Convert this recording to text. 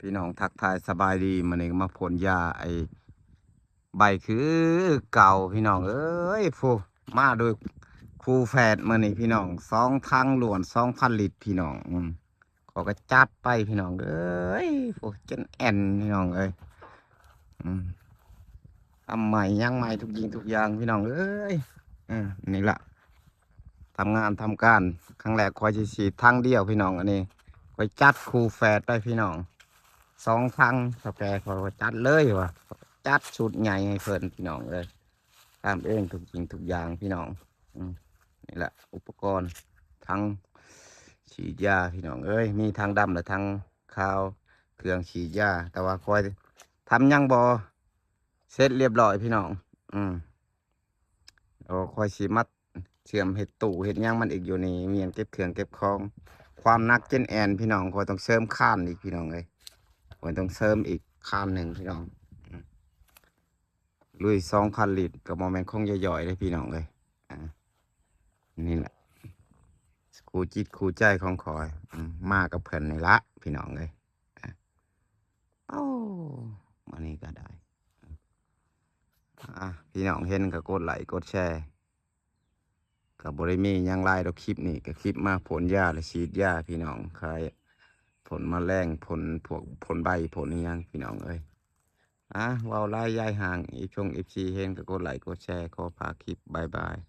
ພີ່ນ້ອງທັກທາຍສະບາຍດີ. ມື້ນີ້ກໍມາພົ່ນຢາໄອ້ໃບຄືເກົ່າພີ່ນ້ອງເອີຍ. ໂອ້ ມາໂດຍຄູ່ແຝດມື້ນີ້ພີ່ນ້ອງ ສອງຖັງຫຼວນ ສອງພັນລິດພີ່ນ້ອງ. ອືມ ຂ້ອຍກໍຈັດໄປພີ່ນ້ອງເອີຍ. ໂອ້ ເຈັນແອ່ນພີ່ນ້ອງເອີຍ. ອືມ ທຳໃໝ່ຍັງໃໝ່ທຸກສິ່ງທຸກຢ່າງພີ່ນ້ອງເອີຍ. ເອີ ນີ້ລະ ທຳງານທຳການ ຄັ້ງແລກຂ້ອຍຊິສີດທາງດຽວພີ່ນ້ອງ. ອັນນີ້ຂ້ອຍຈັດຄູ່ແຝດໄປພີ່ນ້ອງ ສອງຖັງ. ເຖົ້າແກ່ຂ້ອຍວ່າຈັດເລີຍວ່າ ຈັດຊຸດໃຫຍ່ໃຫ້ເພິ່ນພີ່ນ້ອງເອີຍ. ທຳເອງທຸກສິ່ງທຸກຢ່າງພີ່ນ້ອງ. ອືມ ນີ້ລະອຸປະກອນ ຖັງສີດຢາພີ່ນ້ອງເອີຍ. ມີຖັງດຳ ແລະ ຖັງຂາວ ເຄື່ອງສີດຢາ. ແຕ່ວ່າຂ້ອຍທຳຍັງບໍ່ເສັດລຽບຮ້ອຍພີ່ນ້ອງ. ອືມ ໂອ້ ຂ້ອຍຊິມາເຊື່ອມເຮັດຕູ້ເຮັດຫຍັງມັນອີກຢູ່ນີ້ ມີຫຍັງເກັບເຄື່ອງເກັບຂອງ. ຄວາມໜັກເຈັນແອ່ນພີ່ນ້ອງ ຂ້ອຍຕ້ອງເສີມຄານອີກພີ່ນ້ອງເອີຍ. ຂ້ອຍຕ້ອງເສີມອີກຄານໜຶ່ງພີ່ນ້ອງ. ອືມ ລຸຍສອງພັນລິດ ກໍບໍ່ແມ່ນຂອງຫຍໍ້ໆເດ້ພີ່ນ້ອງເອີຍ. ອ່າ ນີ້ແຫຼະ ຄູ່ຈິດຄູ່ໃຈຂອງຂ້ອຍ. ອືມ ມາກັບເພິ່ນນີ້ລະພີ່ນ້ອງເອີຍ. ອ່າ ເອົ້າ ມື້ນີ້ກໍໄດ້ ອ່າ ພີ່ນ້ອງເຫັນກໍກົດໄລກົດແຊ. ກໍບໍ່ໄດ້ມີຫຍັງຫຼາຍດອກ ຄລິບນີ້ກໍຄລິບມາພົ່ນຢາ ແລະ ສີດຢາພີ່ນ້ອງ. ຂາຍພົ່ນມະແລງ ພົ່ນພວກ ພົ່ນໃບ ພົ່ນອີ່ຫຍັງພີ່ນ້ອງເອີຍ. ອ່າ ເວົ້າຫຼາຍຢາຍຫ່າງ ອີ່ຊົງ ເອັຟຊີ ເຫັນກໍກົດໄລກົດແຊ. ຂໍຝາກຄລິບ ບາຍບາຍ.